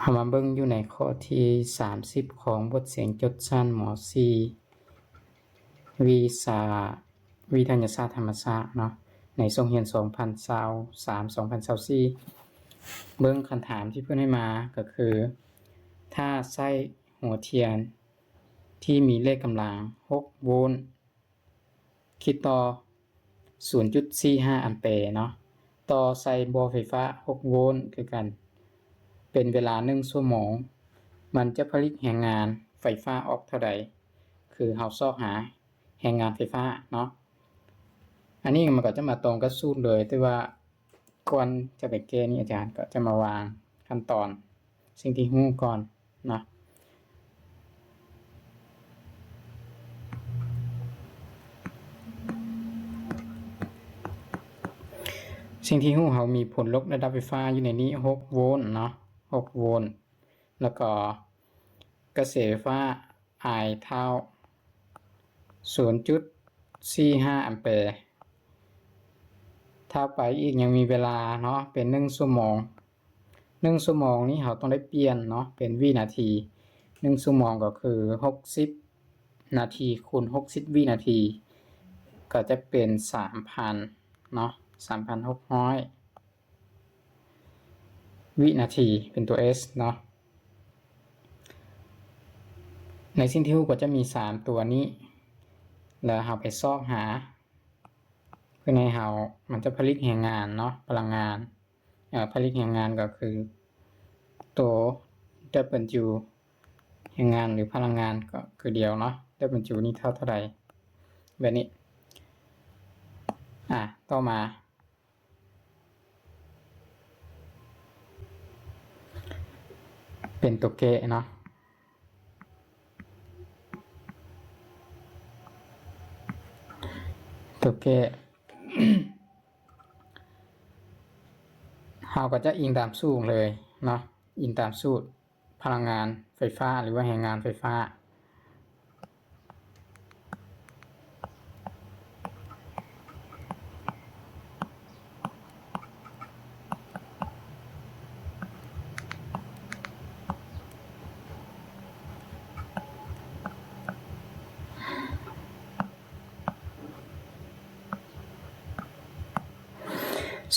ເຮົາມາເບິ່ງຢູ່ໃນຂໍ້ທີສາມສິບຂອງບົດສຽງຈົບຊັ້ນ ມ.ສີ່ ວິຊາວິທະຍາສາດທຳມະຊາດເນາະ ໃນຊ່ວງຮຽນສອງພັນຊາວສາມ ສອງພັນຊາວສີ່ ເບິ່ງຄຳຖາມທີ່ເພິ່ນໃຫ້ມາກໍຄື ຖ້າໃຊ້ຫົວທຽນທີ່ມີເລກກຳລັງຫົກໂວນ ຄິດຕໍ່ສູນຈຸດສີ່ຫ້າອຳແປເນາະ ຕໍ່ໃສ່ບໍ່ໄຟຟ້າຫົກໂວນຄືກັນ ເປັນເວລາໜຶ່ງຊົ່ວໂມງ ມັນຈະຜະລິດແຮງງານໄຟຟ້າອອກເທົ່າໃດ? ຄືເຮົາຊອກຫາແຮງງານໄຟຟ້າເນາະ ອັນນີ້ມັນກໍຈະມາຕົງກັບສູດເລີຍ ແຕ່ວ່າ ກ່ອນຈະໄປແກ້ນີ້ ອາຈານກໍຈະມາວາງຂັ້ນຕອນສິ່ງທີ່ຮູ້ກ່ອນເນາະ. ສິ່ງທີ່ຮູ້ ເຮົາມີຜົນລົບລະດັບໄຟຟ້າຢູ່ໃນນີ້ຫົກໂວນເນາະ ຫົກໂວນ ແລ້ວກໍກະແສໄຟຟ້າ I ເທົ່າສູນຈຸດສີ່ຫ້າອຳແປ ຖ້າໄປອີກຍັງມີເວລາເນາະ ເປັນໜຶ່ງຊົ່ວໂມງ ໜຶ່ງຊົ່ວໂມງນີ້ເຮົາຕ້ອງໄດ້ປ່ຽນເນາະ ເປັນວິນາທີ ໜຶ່ງຊົ່ວໂມງກໍຄືຫົກສິບນາທີຄູນຫົກສິບວິນາທີ ກໍຈະເປັນສາມພັນເນາະ ສາມພັນຫົກຮ້ອຍ ວິນາທີ ເປັນຕົວ S ເນາະ. ໃນສິ່ງທີ່ຮູ້ກໍຈະມີສາມຕົວນີ້ ແລ້ວເຮົາໄປຊອກຫາ ເພື່ອໃຫ້ເຮົາ ມັນຈະຜະລິດແຮງງານເນາະ ພະລັງງານ ເອີ ຜະລິດແຮງງານກໍຄືໂຕ W ແຮງງານ ຫຼື ພະລັງງານກໍຄືດຽວເນາະ W ນີ້ເທົ່າເທົ່າໃດ ແບບນີ້. ອາ ຕໍ່ມາ ເປັນຕົວແກ້ເນາະ ຕົວແກ້ ເຮົາກໍຈະອີງຕາມສູດເລີຍເນາະ ອີງຕາມສູດພະລັງງານໄຟຟ້າ ຫຼືວ່າແຮງງານໄຟຟ້າ.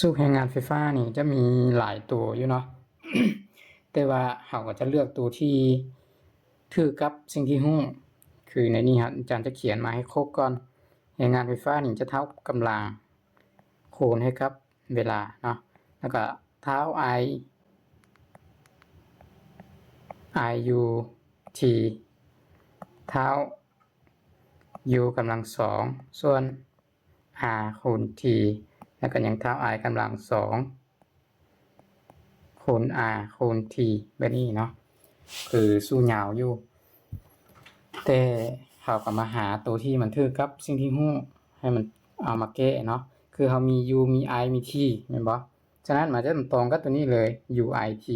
ສູດແຮງງານໄຟຟ້ານີ້ຈະມີຫຼາຍຕົວຢູ່ເນາະ ແຕ່ວ່າເຮົາກໍຈະເລືອກຕົວທີ່ຖືກກັບສິ່ງທີ່ຮູ້ ຄືໃນນີ້ອາຈານຈະຂຽນມາໃຫ້ຄົບກ່ອນ ແຮງງານໄຟຟ້ານີ້ຈະເທົ່າກຳລັງ ຄູນໃຫ້ກັບເວລາເນາະ ແລ້ວກໍທ້າວ I I U T ທ້າວ U ກຳລັງສອງ ສ່ວນ R ຄູນ T ແລ້ວກໍຍັງທ້າວ I ກຳລັງສອງ ຄູນ R ຄູນ T ແບບນີ້ເນາະ ຄືສູ້ຍາວຢູ່ ແຕ່ເຮົາກໍມາຫາໂຕທີ່ມັນຖືກກັບສິ່ງທີ່ຮູ້ ໃຫ້ມັນເອົາມາແກ້ເນາະ ຄືເຮົາມີ U ມີ I ມີ T ແມ່ນບໍ່? ສະນັ້ນມັນຈະຕົງກັບໂຕນີ້ເລີຍ U I T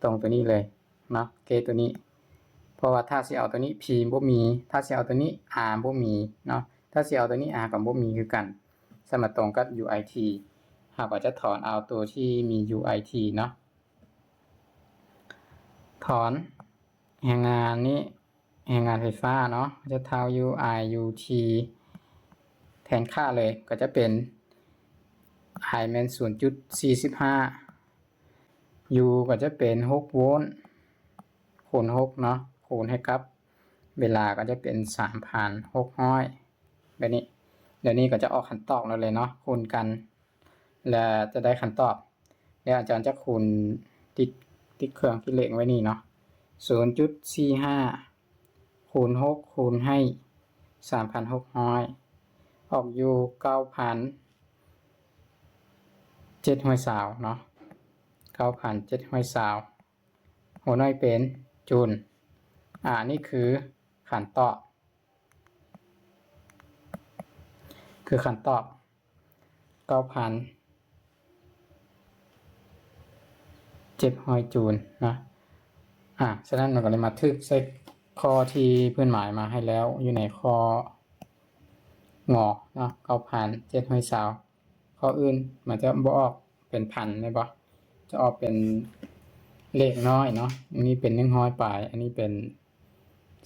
ຕົງໂຕນີ້ເລີຍເນາະ ແກ້ໂຕນີ້ ເພາະວ່າຖ້າຊິເອົາໂຕນີ້ P ບໍ່ມີ ຖ້າຊິເອົາໂຕນີ້ R ບໍ່ມີເນາະ ຖ້າຊິເອົາໂຕນີ້ R ກໍບໍ່ມີຄືກັນ ສະມາຕົງກັບ U I T ເຮົາກໍຈະຖອນເອົາໂຕທີ່ມີ U I T ເນາະ ຖອນແຮງງານນີ້ ແຮງງານໄຟຟ້າເນາະ ຈະເທົ່າ U I U T ແທນຄ່າເລີຍ ກໍຈະເປັນ I ແມ່ນສູນຈຸດສີ່ສິບຫ້າ U ກໍຈະເປັນຫົກໂວນ ຄູນຫົກເນາະ ຄູນໃຫ້ກັບເວລາກໍຈະເປັນສາມພັນຫົກຮ້ອຍ ແບບນີ້ ດຽວນີ້ກໍຈະອອກຄຳຕອບແລ້ວເລີຍເນາະ ຄູນກັນ ແລ້ວຈະໄດ້ຄຳຕອບ ແລ້ວອາຈານຈະຄູນ ຕິດ ຕິດເຄື່ອງຄິດເລກໄວ້ນີ້ເນາະ ສູນຈຸດສີ່ຫ້າ ຄູນຫົກ ຄູນໃຫ້ສາມພັນຫົກຮ້ອຍ ອອກຢູ່ເກົ້າພັນເຈັດຮ້ອຍຊາວເນາະ ເກົ້າພັນເຈັດຮ້ອຍຊາວ ຫົວໜ່ວຍເປັນຈູນ ອາ ນີ້ຄືຄຳຕອບ ຄືຄຳຕອບ ເກົ້າພັນເຈັດຮ້ອຍຈູນເນາະ ອາ ສະນັ້ນມັນກໍເລີຍມາຖືກໃສ່ຂໍ້ທີ່ເພິ່ນໝາຍມາໃຫ້ແລ້ວ ຢູ່ໃນຂໍ້ ງ ເນາະ ເກົ້າພັນເຈັດຮ້ອຍຊາວ ຂໍ້ອື່ນມັນຈະບໍ່ອອກເປັນພັນແມ່ນບໍ່ ຈະອອກເປັນ ເລກນ້ອຍເນາະ ອັນນີ້ເປັນໜຶ່ງຮ້ອຍປາຍ ອັນນີ້ເປັນ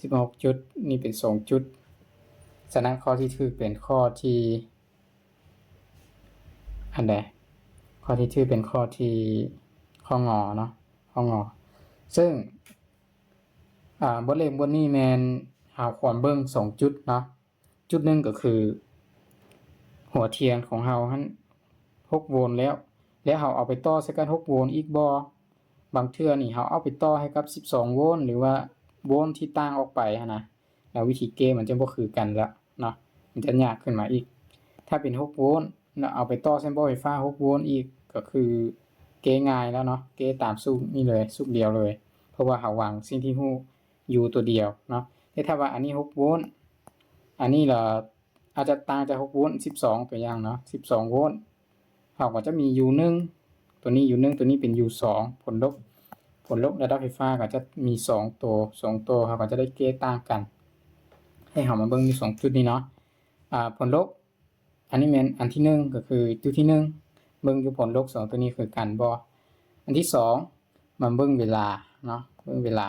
ສິບຫົກຈຸດ ນີ້ເປັນສອງຈຸດ. ສະນັ້ນຂໍ້ທີ່ຖືກເປັນຂໍ້ທີ່ ອັນໃດ? ຂໍ້ທີ່ຖືກເປັນຂໍ້ທີ່ ຂໍ້ ງ ເນາະ ຂໍ້ ງ. ເຊິ່ງ ອາ ບົດເລກບົດນີ້ແມ່ນເຮົາຄວນເບິ່ງສອງຈຸດເນາະ. ຈຸດໜຶ່ງກໍຄື ຫົວທຽນຂອງເຮົາຫັ້ນຫົກໂວນແລ້ວ ແລ້ວເຮົາເອົາໄປຕໍ່ໃສ່ກັບຫົກໂວນອີກບໍ່? ບາງເທື່ອນີ້ເຮົາເອົາໄປຕໍ່ໃຫ້ກັບສິບສອງໂວນ ຫຼືວ່າໂວນທີ່ຕ່າງອອກໄປຫັ້ນນະ ແລ້ວວິທີແກ້ມັນຈະບໍ່ຄືກັນລະເນາະ ມັນຈະຍາກຂຶ້ນມາອີກ. ຖ້າເປັນຫົກໂວນ ແລ້ວເອົາໄປຕໍ່ໃສ່ບໍ່ໄຟຟ້າຫົກໂວນອີກ ກໍຄືແກ້ງ່າຍແລ້ວເນາະ ແກ້ຕາມສູດນີ້ເລີຍ ສູດດຽວເລີຍ ເພາະວ່າເຮົາວາງສິ່ງທີ່ຮູ້ຢູ່ຕົວດຽວເນາະ. ແຕ່ຖ້າວ່າອັນນີ້ຫົກໂວນ ອັນນີ້ລະອາດຈະຕ່າງຈາກຫົກໂວນ ສິບສອງ ຕົວຢ່າງເນາະ ສິບສອງໂວນ ເຮົາກໍຈະມີ U ໜຶ່ງ ຕົວນີ້ U ໜຶ່ງ ຕົວນີ້ເປັນ U ສອງ ຜົນລົບ ຜົນລົບລະດັບໄຟຟ້າກໍຈະມີສອງໂຕ ສອງໂຕ ເຮົາກໍຈະໄດ້ແກ້ຕ່າງກັນ. ໃຫ້ເຮົາມາເບິ່ງຢູ່ສອງຈຸດນີ້ເນາະ ອາ ຜົນລົບ ອັນນີ້ແມ່ນອັນທີໜຶ່ງ ກໍຄືຈຸດທີໜຶ່ງ ເບິ່ງຢູ່ຜົນລົບສອງຕົວນີ້ຄືກັນບໍ່. ອັນທີສອງ ມາເບິ່ງເວລາເນາະ ເບິ່ງເວລາ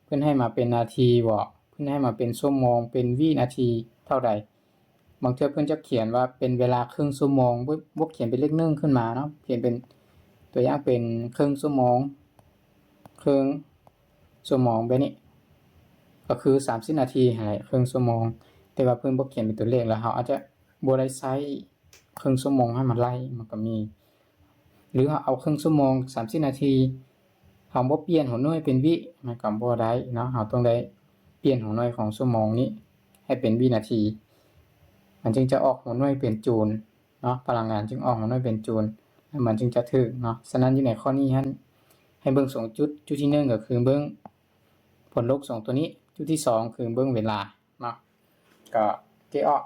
ເພິ່ນໃຫ້ມາເປັນນາທີບໍ່ ເພິ່ນໃຫ້ມາເປັນຊົ່ວໂມງ ເປັນວິນາທີເທົ່າໃດ. ບາງເທື່ອເພິ່ນຈະຂຽນວ່າເປັນເວລາເຄິ່ງຊົ່ວໂມງ ບໍ່ ບໍ່ຂຽນເປັນເລກໜຶ່ງຂຶ້ນມາເນາະ ຂຽນເປັນ ຕົວຢ່າງເປັນເຄິ່ງຊົ່ວໂມງ ເຄິ່ງຊົ່ວໂມງແບບນີ້ ກໍຄືສາມສິບນາທີຫັ້ນແຫຼະ ເຄິ່ງຊົ່ວໂມງ. ແຕ່ວ່າເພິ່ນບໍ່ຂຽນເປັນຕົວເລກ ແລ້ວເຮົາອາດຈະບໍ່ໄດ້ໃຊ້ເຄິ່ງຊົ່ວໂມງໃຫ້ມັນໄລ່ ມັນກໍມີ ຫຼືເຮົາເອົາເຄິ່ງຊົ່ວໂມງ ສາມສິບນາທີ ເຮົາບໍ່ປ່ຽນຫົວໜ່ວຍເປັນວິ ມັນກໍບໍ່ໄດ້ເນາະ ເຮົາຕ້ອງໄດ້ປ່ຽນຫົວໜ່ວຍຂອງຊົ່ວໂມງນີ້ໃຫ້ເປັນວິນາທີ ມັນຈຶ່ງຈະອອກຫົວໜ່ວຍເປັນຈູນເນາະ ພະລັງງານຈຶ່ງອອກຫົວໜ່ວຍເປັນຈູນ ແລ້ວມັນຈຶ່ງຈະຖືກເນາະ. ສະນັ້ນຢູ່ໃນຂໍ້ນີ້ຫັ້ນ ໃຫ້ເບິ່ງສອງຈຸດ ຈຸດທີໜຶ່ງ ກໍຄືເບິ່ງຜົນລົບສອງຕົວນີ້ ຈຸດທີສອງ ຄືເບິ່ງເວລາເນາະ ກໍແກ້ອອກ.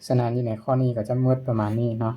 ສະນັ້ນຢູ່ໃນຂໍ້ນີ້ກໍຈະໝົດປະມານນີ້ເນາະ